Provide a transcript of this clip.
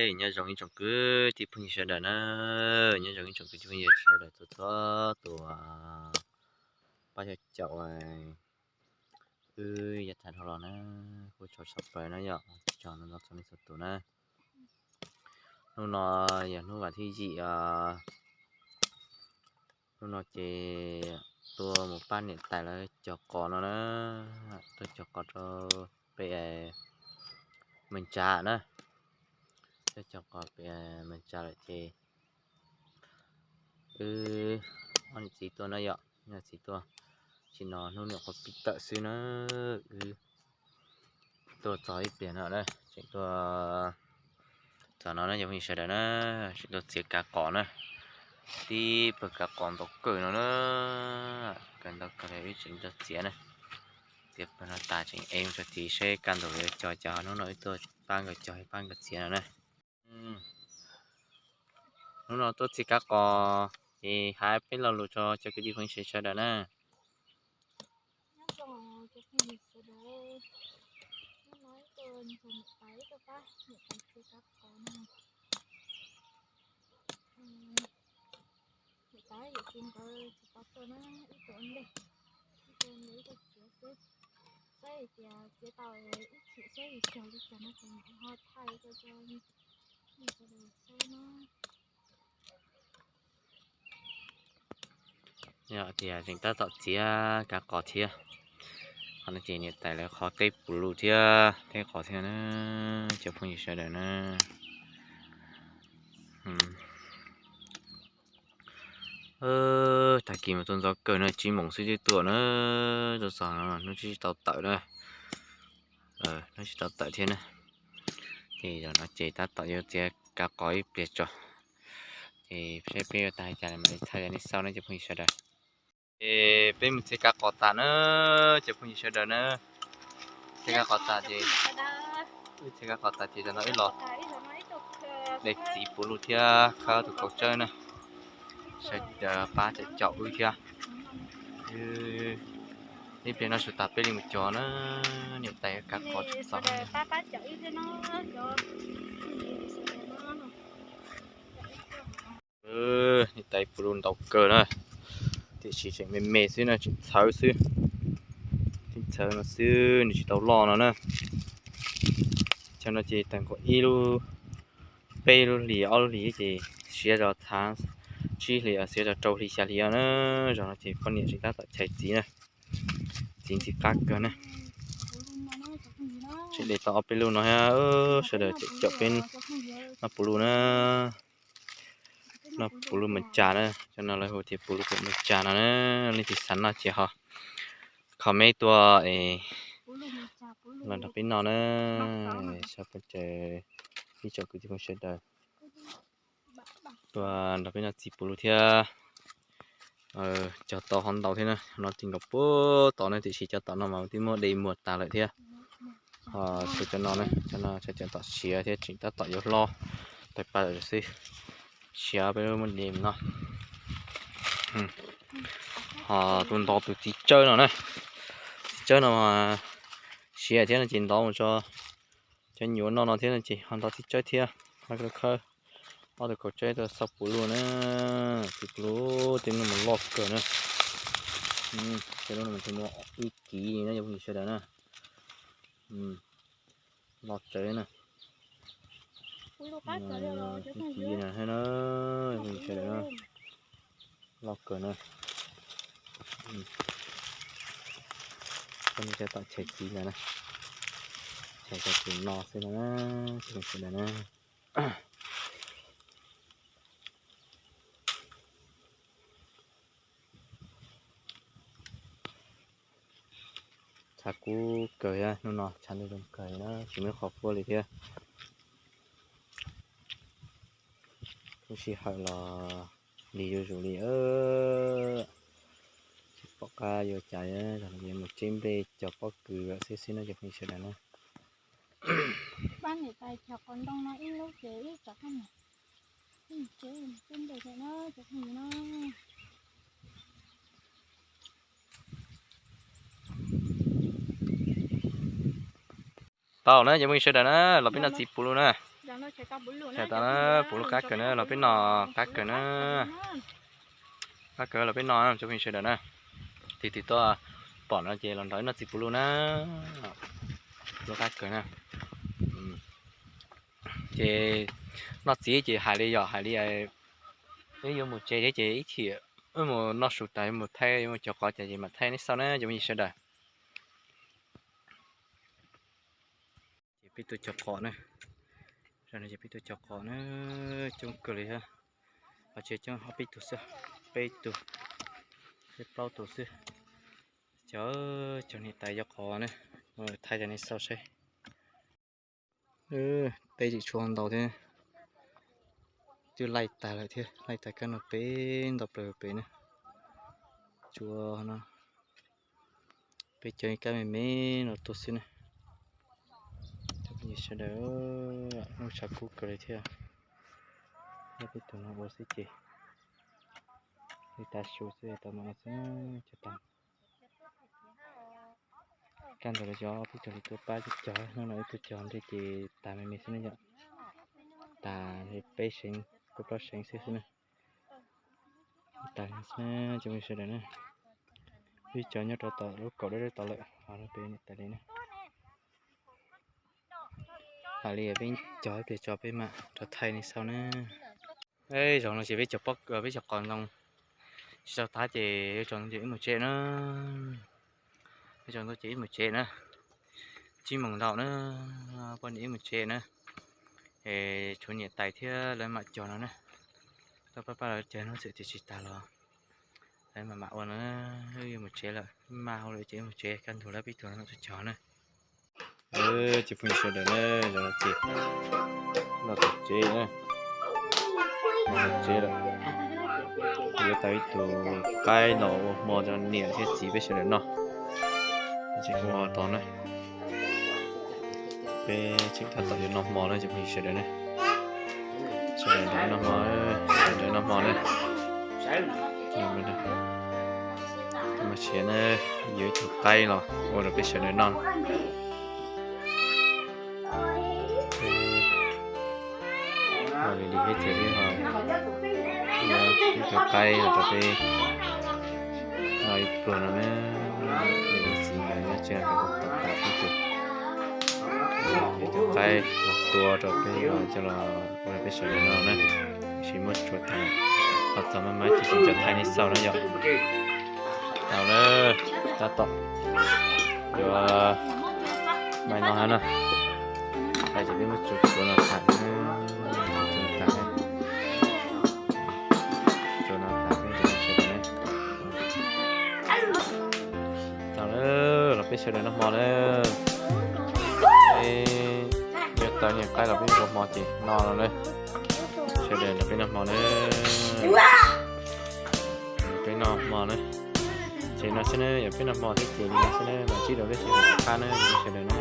Nyob zoo ib tsoom kwv tij phooj ywg sawv daws na, nyob zoo ib tsoom kwv tij phooj ywg sawv daws txhua txhua tus pab xyaum caum wb yav tag dhau los na, kuj tsaug tshaj plaws na yom, tsaug ntau ntau txhua leej txhua tus na. Hnub no yog hnub vas thib yim, hnub no ces tuaj mus pab niam tais lawv cog qos no na, tuaj cog qos rau pem Mees Tsav na, tuaj cog qos pem Mees Tsav lawm ces wb ob niam txiv tuaj na yom, ob niam txiv tuaj, tsis no hnub niam qhuav pib tawm xwb na, wb tuaj txog ib pliag no na, tseem tuaj txog no na cov phooj ywg sawv daws na, tseem tuaj txiav kav qos na, tib pawg kav qos ntau kawg no na, kav ntau kawg li wb tseem tuaj txiav na, txiav pawg no tas tseem ev mus tso tid seb kaj ntug yuav cog cas, hnub no wb tuaj pab nkawd cog pab nkawd txiav no na. Hnub no tuaj txiav kav qos, ces hais peb lo lus rau cov kwv tij phooj ywg sawv daws na. Nyob zoo cov phooj ywg sawv daws, hnub no wb tuaj nrog niam tais wb tuaj pab niam tais txiav kav qos no. Niam tais yawm txiv nkawd tsis tau tuaj na, wb tuaj ua ntej, wb tuaj ua ntej wb tuaj txiav xwb, saib hais tias txiav tau ib chim saib yus cog li cas no ces ho thaij rau cov phooj ywg sawv daws saib na. Yog tias tseem tab tom txiav kav qos thiab, qhov no ces niam tais lawv qhov teb puv lus thiab teb qos thiab na, cov phooj ywg sawv daws na. Tag kis mas tuaj ntxov kawg na, tsib moos xwb twb tuaj na, tuaj txog no hnub tsis tau tawm na, hnub tsis tau tawm thiab na. Ces zaum no ces tab tom yuav txiav kav qos ib pliag tso, ces saib peb yuav tag li cas mam li thaij rau nej xauj na cov phooj ywg sawv daws. Ces peb mus txiav kav qos tas na, cov phooj ywg sawv daws na. Txiav kav qos tas ces, txiav kav qos tas ces zaum no wb los de txiv puv lus thiab khawb tus kaus tsawb na. Sawv daws pab caum wb thiab. Ib pliag no su tas peb li mus cog na, niam tais kav qos tsis txog. Niam tais puv lus ntau kawg na, tiam sis tseem me me xwb na, tseem txhawv xwb. Tseem txhawv no xwb, nws tsis tau loj no na. Cov no ces tag nkaus ib lub, peb lub hlis ob lub hlis ces siav zog txhav, tsib hlis siav zog rau hli xya hli na. Zaum no ces poj niam tseem tab tom chais txiv na, txiv ntxim qab kawg na. Tseem de tau ob peb lub no thiab, sawv daws tseem caum peb noj puv lus na. Noj puv lus Mees Tsav na, cov no lawv hu tias puv lus Mees Tsav no na. Leej twg xav noj ces ho comment tuaj es los nrog peb noj na. Sawv daws, ib tsoom kwv tij phooj ywg sawv daws tuaj nrog peb noj txiv puv lus thiab. Cog tau ho ntau thiab na, no tsis nkaus puag tom na, tiam sis cov tom no mas twb muab de muag tas lawm thiab. Ho cov no na, cov no cov tom siav thiab tseem tab tom yuav hlob, tawg pa lawm xwb. Siav peb muab de mus noj. Ho tus ntau tus txiv tsawb no na, txiv tsawb no mas siav thiab no ces ntau mus tso cov nyuam noj no thiab no ces ho ntau txiv tsawb thiab. Khawb ob tug kaus tsawb tuaj xauj puv lus na, txiv puv lus tej no mas loj kawg na. Tej no mas ib kiv na cov phooj ywg sawv daws na. Loj tsawv na. Ib kiv na, phooj ywg sawv daws na. Loj kawg na. Peb tab tom chais txiv ntawd na, chais tau tus no xwb na, phooj ywg sawv daws na. Tshav kub kawg thiab, hnub no tshav ntuj zoo kawg na, tsis muaj qhov fuab li thiab. Lub sij hawm los lig zuj zus li, tsis pom qab yuav cas, zaum no yuav mus tseb nplej cog pob kws xwb xwb na cov phooj ywg sawv daws na. Pab niam tais cog qos ntoo no ib lub ces wb rov qab mus tseb nplej na cov phooj ywg na. Tau na cov phooj ywg sawv daws na, los peb noj txiv puv lus na. Tau na, puv luj qab kawg na, los peb noj qab kawg na. Qab kawg los peb noj cov phooj ywg sawv daws na. Tig tig tuaj pom no ces los nrog wb noj txiv puv luj na. Puv luj qab kawg na. Ces noj txiv ces hais li yom, hais li wb yuav mus tsev thiab ces ib chim wb mus noj su tas yuav mus thaij, yuav mus cog qos ces mam thaij nej xauj na cov phooj ywg sawv daws. Ces peb tuaj cog qos na. Ces peb tuaj cog qos na, coob kawg li thiab. Qhov tsev coob ob peb tug xwb, peb tug, peb plaub tug xwb. Cov, cov niam tais cog qos na, thaij cov nej xauj saib. Teb tseem tshuav ntau thiab, twb laij tag lawm thiab, laij tag kab no peb ntau plaws pem na. Tshuav no, peb cog ib kab me me no tuaj xwb na. Cov phooj ywg sawv daws, noj tshav kub kawg li thiab. Nyob peb tug no ua xwb ces li tav su xwb tau mas xwb cov tag. Kaj ntug lawv cov peb cog li tuaj pab cog, hnub no ib tug cog nreg ces tas me me xwb na yom. Tas li peb seev, peb plaub seev xwb xwb na. Tas xwb cov phooj ywg sawv daws na. Ib cov nyob rau tom lub kaum dawb dawb tod lawm, ho rau peb niam tais li na. Hais li peb cog ib pliag tso peb mam rov thaij nej xauj na. Zaum no ces peb cog, peb cog qos ntoo tsis tau tag ces yuav tsaus ntuj ces wb mus tsev na. Yuav tsaus ntuj ces wb mus tsev na. Tsib moos ntau na, poj niam wb mus tsev na. Es tshuav niam tais thiab lawv mam cog no na. Tau pab pab lawv cog hnub txwm tias tsis tas los lawv mam mam ua no na. Wb yuav mus tsev lawm, maj hauj lwm ces wb mus tsev, kaj ntug lawv peb tug no tuaj cog na. Ces phooj ywg sawv daws na, zaum no ces los tom tsev na, los tom tsev lawm. Yuav tau ib tug qaib los ua hmo rau niam thiab txiv peb sawv daws noj. Ces kuv ho tod na, peb tseem tab tom yuav noj hmo na cov phooj ywg sawv daws na. Sawv daws nrog noj hmo, sawv daws nrog noj hmo na. Mas siav na, yuav ib tug qaib los ua rau peb sawv daws noj. Ua li li thiab ces peb ho yuav ib tug qaib los rau peb noj ib pluag no na. Niam thiab txiv nkawd nyob tsev nkawd kuj tau tas ib tug, ib tug qaib los tua rau peb, coj los ua rau peb sawv daws noj na. Tab sis muab tsuav tas, ho txog maj mam ces kuv rov thaij nej xauj na yom. Tau na, tab tom yuav mai no hab na. Thaij ces peb muab tsuav tsuav no tas, tsuav tas, tsuav no tas peb sawv daws na. Tau na, los peb sawv daws noj hmo na. Peb yuav tau niag qaib los peb ua hmo ces noj no na. Sawv daws nrog peb noj hmo na. Peb noj hmo na. Ces no xwb na, yog peb noj hmo thiab ces li no xwb na, mam ntsib rau peb sij hawm tom qab na, sawv daws na.